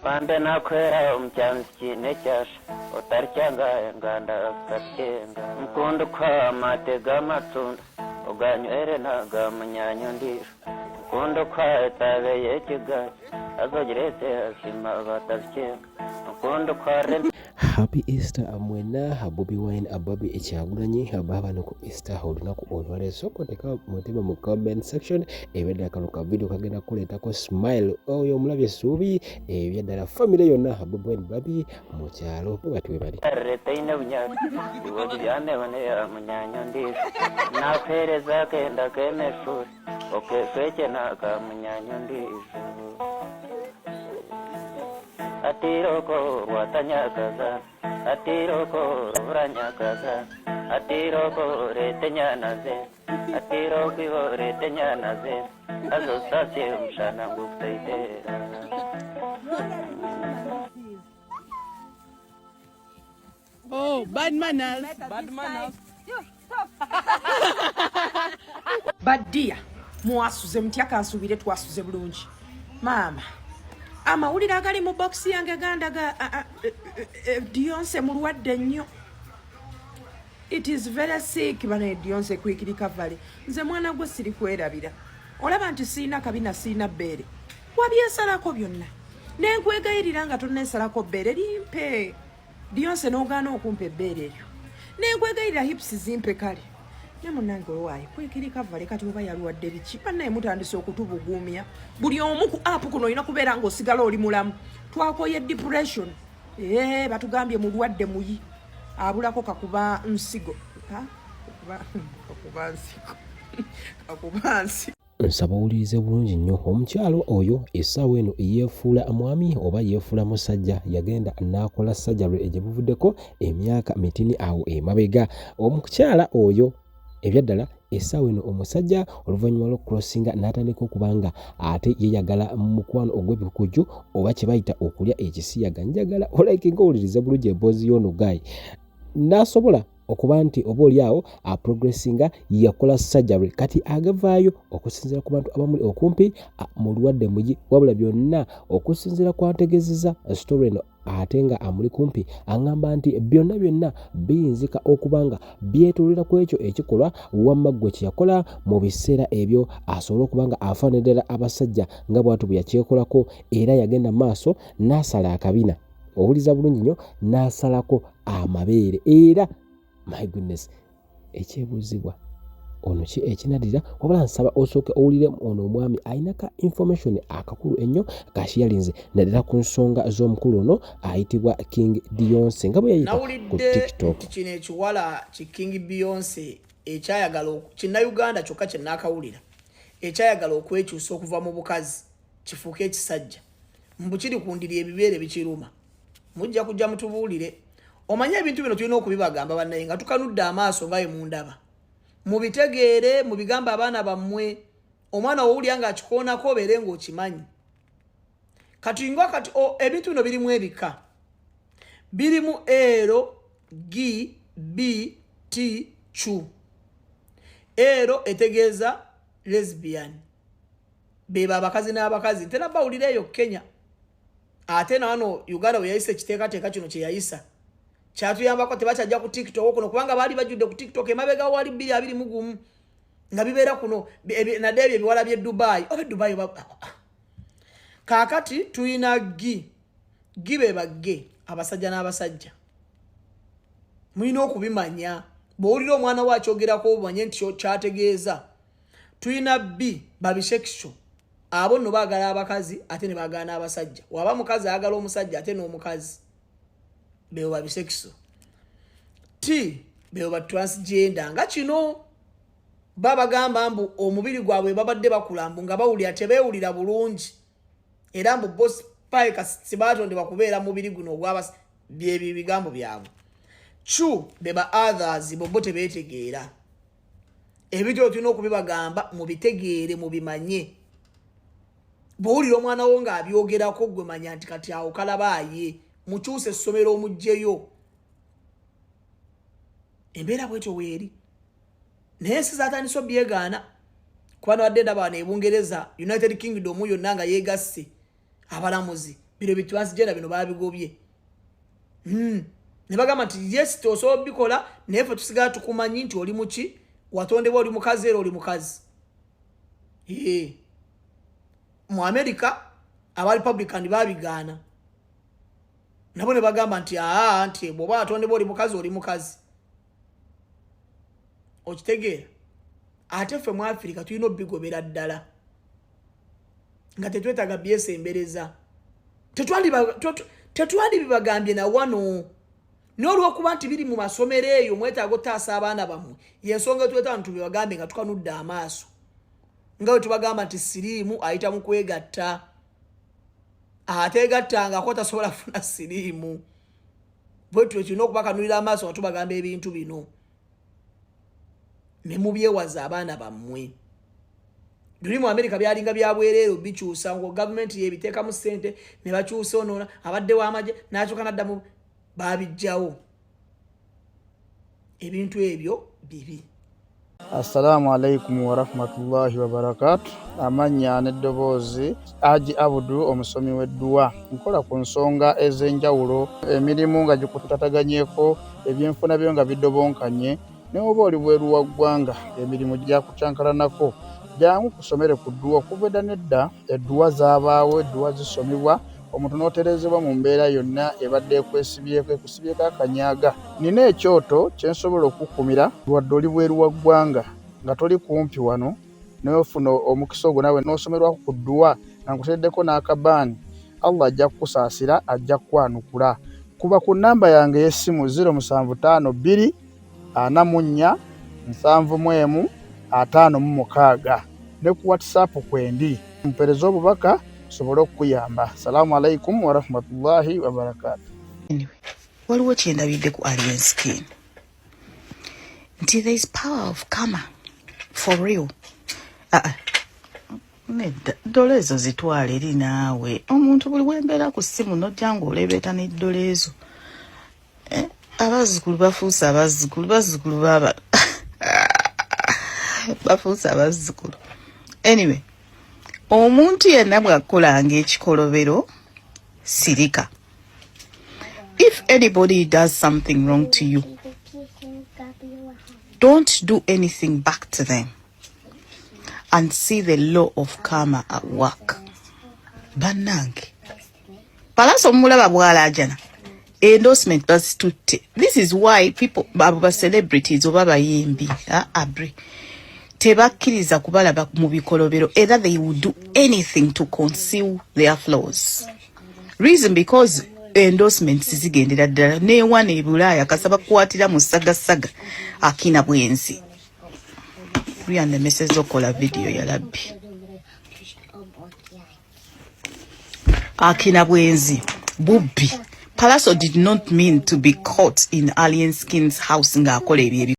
Bambe nakwera omukyanzi kiine ekyasha otarikyanga enganda zikakyenga Nkunda okuha amate g'amatunda oganywere n'aga munyaanya ondiijo Nkunda okuha etaabe y'ekigaju haza ogireete hasiima batabikyenga Nkunda okuharira Happy Easter mwena Bobi Wine Bobi Kyagulanyi baabano ku Easter olunaku olwaleero sooka oteka mutima mu comment section ebyaddala kano ka video kagenda kukuleetako smile oyo omulabye essuubi ebyaddala famire yonna Bobi Wine Bobi mu kyalo bwe bati bwe bali Retaine bunyasi iwe ogibyamyeho n'eya munyaanya ondiijo Nakuheereza akenda k'emeshuuri okeshwekye n'aka munyaanya ondiijo Atiroko rwatanyakaza atiroko ruburanyakaza atiroko rete nyanaze atiroko ibo rete nyanaze haza osasye omushana ngu gutaitera. Oh, bad manners. Bad manners. Badiya mwasuze mutya? Kansuubire twasuze bulungi. Maama, amawulire agali mu bokisi yange gandaga Deyonce mulwadde nnyo. It is very sick bana Deyonce quick recovery. Nze mwana gwe siri kwerabira. Olaba nti sirina kabina sirina bbeere. Wabyesalako byonna. Nenkwegayirira nga tonneesalako bbeere limpe. Deyonce n'ogaana okumpa ebbeere eryo. Nenkwegayirira hips zimpe kale. Ne munnange owaaye quick recovery kati oba yalwadde biki? Bannaye mutandise okutubugumya. Buli omu ku app kuno olina kubeera ng'osigala oli mulamu. Twakoye depression. Ee batugambye mulwadde muyi. Abulako kakuba nsigo. Ha? Kakuba nsigo. Kakuba nsigo. Nsaba owulirize bulungi nnyo omukyalo oyo essaawa eno yeefuula mwami oba yeefuula musajja yagenda n'akola surgery gye buvuddeko emyaka mitini awo emabega omukyala oyo ebyaddala essaawa eno omusajja oluvannyuma lw'okukulosinga n'atandika okuba nga ate yeeyagala mu mukwano ogw'ebikukujju oba kye bayita okulya ekisiyaga njagala olayikinga owulirize bulungi emboozi y'ono guy n'asobola okuba nti oba oli awo aprogressinga yakola surgery kati agavaayo okusinziira ku bantu abamuli okumpi mulwadde muyi wabula byonna okusinziira kwantegezeza story eno ate nga amuli kumpi aŋŋamba nti byonna byonna biyinzika okuba nga byetolera ku ekyo ekikolwa wamma ggwe kye yakola mu biseera ebyo asobole okuba nga afaanana ddala abasajja nga bw'atyo bwe yakyekolako era yagenda maaso n'asala akabina owuliza bulungi nnyo n'asalako amabeere era my goodness ekyebuuzibwa ono ki ekinadira wabula nsaba osooke owulire ono omwami alina ka information akakulu ennyo kashiyalinze naddala ku nsonga z'omukulu ono ayitibwa King Beyonce nga bwe yayita ku TikTok. Kino ekiwala ki King Beyonce ekyayagala kinnayuganda kyokka kye naakawulira ekyayagala okwekyusa okuva mu bukazi kifuuke ekisajja mbu kiri ku ndiri ebibeere bikiruma mujja kujja mutubuulire omanye ebintu bino tulina okubibagamba bannaye nga tukanudde amaaso nga mundaba mubitegeere mubigamba abaana bammwe omwana wowulya nga akikoonako obeere ng'okimanyi kati nga kati ebintu bino birimu ebika birimu ero g b t q ero etegeeza lesbian beba abakazi n'abakazi ntera bawulira eyo Kenya ate nawano Uganda we yayisa ekiteekateeka kino kye yayisa kyatuyambako tebakyajja ku TikTok kuno kubanga baali bajjudde ku TikTok emabega wali 2021 nga bibeera kuno nadde ebyo ebiwala by'e Dubai oba Dubai kaakati tulina gi gi be bagge abasajja n'abasajja mulina okubimanya bw'owulira omwana we akyogerako omanye nti kyategeeza tulina b babisexual abo nno baagala abakazi ate ne baagala n'abasajja waba mukazi ayagala omusajja ate n'omukazi bebo babisexual t bebo ba transgender nga kino babagamba mbu omubiri gwabwe babadde bakula mbu nga bawulira tebeewulira bulungi era mbu boss paika sibatondebwa kubeera mubiri guno ogwabas byebyo ebigambo byabwe chu beba others bobo tebeetegeera ebintu ebyo tulina okubibagamba mubitegeere mubimanye bwowulira omwana wo ng'abyogerako gwe manya nti kati awo kalabaaye mukyuse essomero omugjeyo embeera bwetyo weeri naye ensi zatandise obyegaana kuba nabadde ndaba wano ebungereza United Kingdom yonna nga yegasse abalamuzi Bino bi transgender bino babigobye. Ne bagamba nti yes, tosobola bikola, naye ffe tusigala tukumanyi nti oli muki, watondebwa oli mukazi era oli mukazi. Ee, mu America aba Republican babigaana nabo ne bagamba nti aa, nti bw'oba watondebwa oli mukazi, oli mukazi. Okitegeera? Ate ffe mu Afirika tulina obigobera ddala nga tetwetaaga byesembereza. Tetwandibibagambye na wano, naye olwokuba nti biri mu masomero eyo, mwetaaga otaasa abaana bammwe, yensonga etwetaaga nti tubibagambe nga tukanudde amaaso, nga bwe tubagamba nti siriimu ayita mu kwegatta, ateegattangako tasobola kufuna siriimu. Bwetyo tulina okubakanulira amaaso nga tubagamba ebintu bino ne mubyewaza abaana bammwe. Luli mu Amerika byalinga bya bwereere bikyusa, ngo gavumenti yebiteekamu ssente ne bakyusa. Onoona abadde w'amagye n'akyuka naddamu, babijjawo. Ebintu ebyo bibi. Assalamu alaikum warahmatullahi wabarakatu. Amannya n'eddoboozi, Haji Abudu, omusomi w'edduwa. Nkola ku nsonga ez'enjawulo, emirimu nga gikutataganyeko, ebyenfuna byo nga bidobonkanye, ne oba oli bweru wa ggwanga, emirimu gyakukyankalanako, jangu kusomere ku dduwa. Okuva edda n'edda edduwa zaabaawo, edduwa zisomebwa omuntu n'otereezebwa mu mbeera yonna ebadde ekwesibyeko, ekusibyeko akanyaga. Nina ekyoto kye nsobola okukkumira wadde oli bweru wa ggwanga nga toli kumpi wano, n'ofuna omukisa ogwo naawe n'osomerwako ku dduwa nga nkuteereddeko n'akabaani. Allah ajja kukusaasira, ajja kukwanukula. Kuba ku nnamba yange ey'essimu 0752 44 71 56 ne ku WhatsApp kwendi, mpeereza obubaka nsobole okukuyamba. Salaamu alaikum warahmatullahi wabarakaatu. Anyway, waliwo kyendabidde ku Alien Skin nti there is power of karma for real. Ah, ah. Nedda, ddolo ezo zitwale eri naawe. Omuntu buli wembeera ku ssimu nojja ng'olebeeta n'eddolo ezo. Eh, abazzukulu bafuuse abazzukulu, bazzukulu baaba bafuuse abazzukulu. Anyway, omuntu yenna bw'akolanga ekikolobero, sirika. If anybody does something wrong to you, don't do anything back to them and see the law of karma at work. Bannange, Palaso omulaba bw'alaajana, endorsement bazitutte. This is why people, abo ba celebrities oba bayimbi abri tebakkiriza kubalaba mu bikolobero, era they will do anything to conceal their flaws. Reason, because endorsements zigendera ddala newana ebulaaya kasaba kukwatira mu sagasaga akina bwenzi lyanemeseza okukola vidiyo ya labbi akina bwenzi bubbi. Palaso did not mean to be caught in Alien Skin's house ng'akola ebyo.